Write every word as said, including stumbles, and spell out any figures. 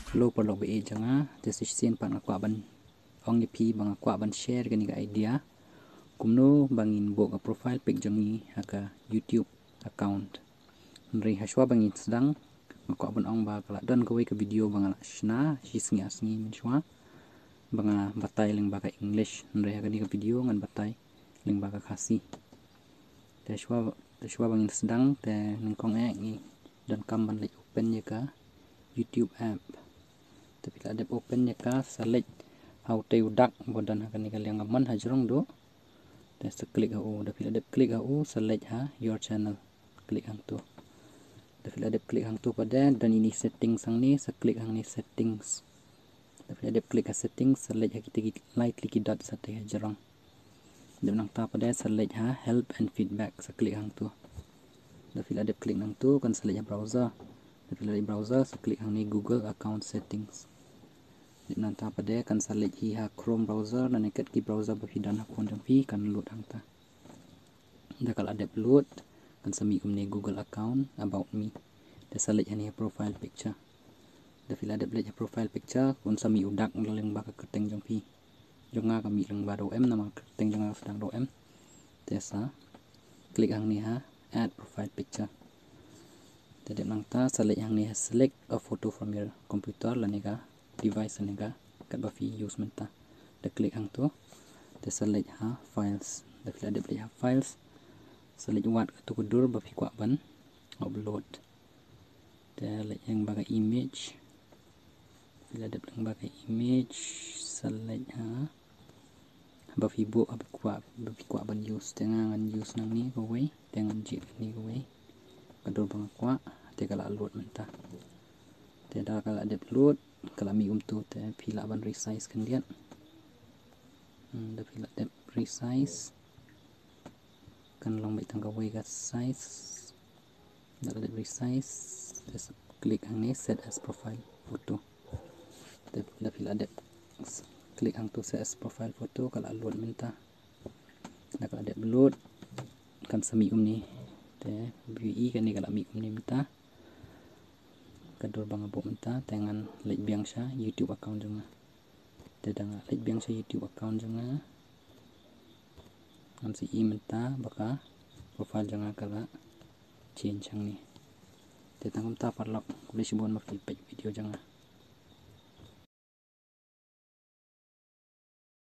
Hello paralok ba ïeit jong nga, te shisien pat nga kwah ban ong ïa phi ba nga kwah ban share kane ka idea kumno ba ngin buh ka profile pic jong ngi ha ka YouTube account. Hynrei hashwa ba ngin sdang, nga kwah ban ong ba ka la don kawei ka video ba nga la shna shi sngi ar sngi mynshuwa, ba nga batai lyngba ka English. Hynrei ha kane ka video ngan batai lyngba ka Khasi. Te shwa, te shwa ba ngin sdang, te nyngkong eh ngi donkam ban leit open ïa ka YouTube app. Te phi la dep open ïa ka, sa leit ha utei u dak ba don ha kane ka liang kamon ha jrong duh. Te sa click ha u, da phi la dep click ha u, sa leit ha your channel. Click hangtu. Da phi la dep click hangtu pat, don ine i settings hangne, sa click hangne settings. Da phi la dep click ha settings, sa leit ha kitei ki lai tylli ki dot sa tei ha jrong. Dep nangta pat, sa leit ha help and feedback, sa click hangtu. Da phi la dep click nangtu, kan sa leit ha browser. Da phi la leit browser, sa click hangne Google account settings. Dep nangta pat, kan sa leit hi ha Chrome browser, lane kat ki browser ba phi don ha phone jong phi, kan load hangta. Da ka la dep load, kan sa mih kumne Google account, about me. Te sa leit hangne ha profile picture. Da phi la dep leit ha profile picture, kan sa mih u dak lyngba ka kyrteng jong phi. Jong nga ka mih lyngba da u M, namar kyrteng jong nga sdang da u M. Te sa click hangne ha add profile picture. Te dep nangta sa leit hangne ha select a photo from your computer, lane ka device, lane ka katba phi use mynta. Da click hangtu. Te sa leit ha files. Da phi la dep leit ha files, sa leit wad katu ka dur ba phi kwah ban upload. Te leit lyngba ka image. Phi la dep lyngba ka image, sa leit ha ba phi buh, ba phi kwah, ba phi kwah ban use. Te nga ngan use nangne kawei, te ngan jied kane kawei. Ka dur ba nga kwah, te ka la load mynta. Te da ka la dep load, ka la mih kumtu, te phi lah ban resize khyndiat. Hmm, da phi la dep resize, kan long beit tang kawei ka size. Da la dep resize, te sa click hangne set as profile photo. Te da phi la dep click hangtu set as profile photo, ka la load mynta. Da ka la dep load, kan sa mih kumne. Te phi i kane ka la mih kumne mynta. Ka dur ba nga buh mynta, te ngan leit biang sha YouTube account jong nga. Te da nga leit biang sha YouTube account jong nga, ngan sa i mynta ba ka profile jong nga ka la change hangne. Te tang kumta paralok, khublei shibun ba phi peit video jong nga.